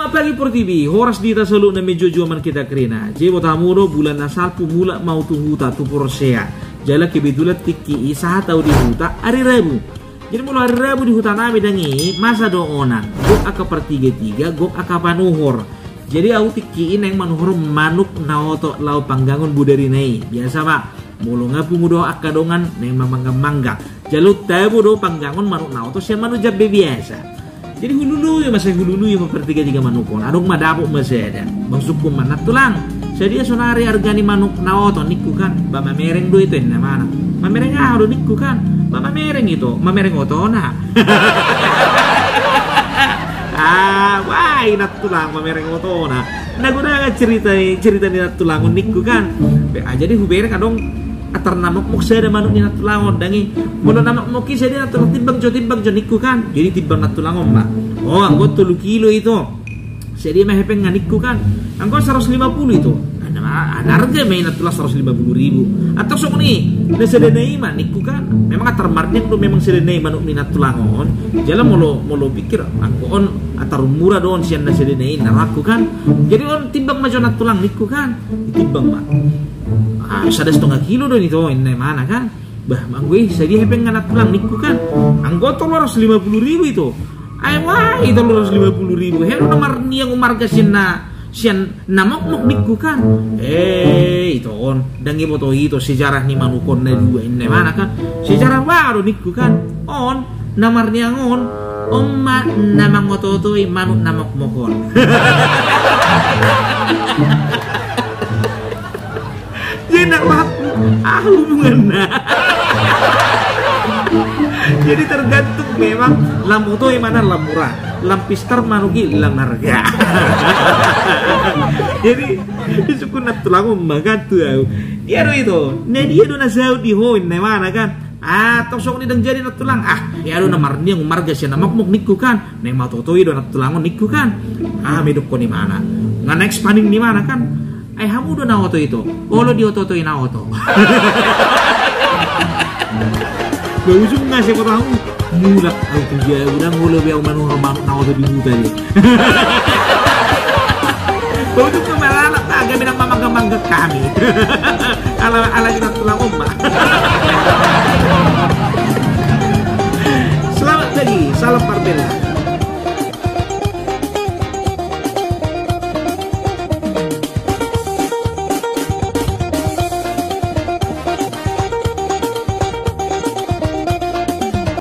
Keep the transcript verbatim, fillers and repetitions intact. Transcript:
Pagi portibi, horas di hita saluhutna, mejojo ma hita kerina. Jadi boto hamu do, bulan na salpu mulak ma au tu huta, tu Porsea. Jala kebetulan tingki i sahat au di huta ari Rabu. Jadi molo ari Rabu di huta nami dang i, masa do onan. Gok angka partiga-tiga, gok angka panuhor. Jadi au tingki i naeng manuhor manuk na oto laho panggangon bodarina i. Biasa ma, molo nga pungu do angka dongan naeng mamanggang-manggang. Jala tabo do panggangon manuk na oto sian manuk jambe biasa. Jadi hulului ma, sai hulului ma partiga-tiga manuk on. Adong ma dapot ma sada. Bah, sungkun ma, nantulang, sadia sonari arga ni manuk na oto, ningku kan. Bah, mamereng do ito, inna imana. Mamereng aha do, ningku kan. Bah, mamereng ito, mamereng otona. Ah, wai nantulang, mamereng otona. Na godang cerita, cerita ni nantulang on, ningku kan. Be, ah, jadi hubereng adong antar na mokmok sada manuk ni nantulang on, dang i. Molo na mokmok i sadia nantulang, timbang jo, timbang jo, ningku kan. Jadi timbang nantulang on ma. Oh, anggo tolu kilo ito, sadia ma hepengna, ningku kan. Anggo saratus lima pulu ito. Nah, na arga ma i nantulang saratus lima pulu ribu. Atau songon i, na sada na i ma, ningku kan. Memang antar marniang do memang sada na i manuk ni nantulang on. Jala molo, molo pikir, anggo on antar mura do on sian na sada na i, na rohangku kan. Jadi on timbang ma jo nantulang, ningku kan. Timbang ma. Ah, sada setengah kilo do ito, inna imana kan. Bah, anggo i sadia hepengna nantulang, ningku kan. Anggo tolu ratus lima pulu ribu ito. Ai wai, tolu ratus lima pulu ribu. Hea do na marniang umarga sian na, sian na mokmok, ningku kan. Eh, ito on, dang iboto ito sejarah ni manuk on na dua, inna imana kan. Sejarah baru, ningku kan. On na marniang on, on ma na mangoto-otoi manuk na mokmok on. Jadi na rohangku, ah, hubunganna. Jadi tergantung memang lam oto i mana lam murah, lam pistar manuk i lam harga. Jadi sungkun nantulang on ma kan tu au. Dia do ito, na dia do na saut di ho, inna imana kan. Ah, tong songon i dang jadi nantulang. Ah, hea do na marniang umarga sian na mokmok, ningku kan. Naeng maoto-otoi do nantulang on, ningku kan. Ah, medokkon imana. Nga next paning ni imana kan. Ai hamu do na oto ito. Olo dioto-otoi na oto. Bah, ujungna sai boto hamu, mulak au tu jabu, dang olo be au manuhor manuk na oto di huta i. Bah, ujungna malalap, gabe na mamanggang-manggang hami. Ala, ala di nantulang on ma. Selamat pagi, salam Marbella.